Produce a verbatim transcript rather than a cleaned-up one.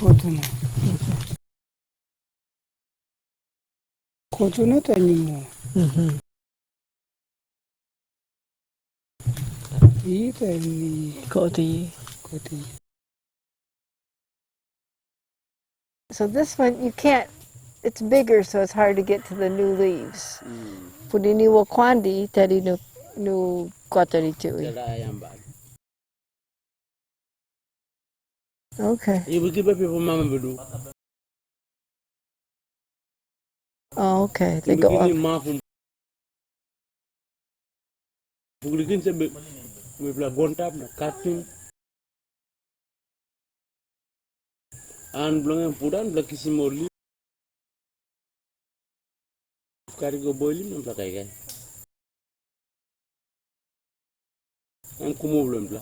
Kotuna. Kotuna ta nyimo. Ita ni. Koti. Koti. So this one, you can't, it's bigger, so it's hard to get to the new leaves. Pudi ni wakwandi, tadi nu, nu kotari tui. Okay. Ibu kiba people mama bedu. Oh, okay. They go up. Puklikin se be, be bla gontap na katin. An bla ngen pudan bla kisimoli. Kari go boilim na bla kai kai. An kumo bla bla.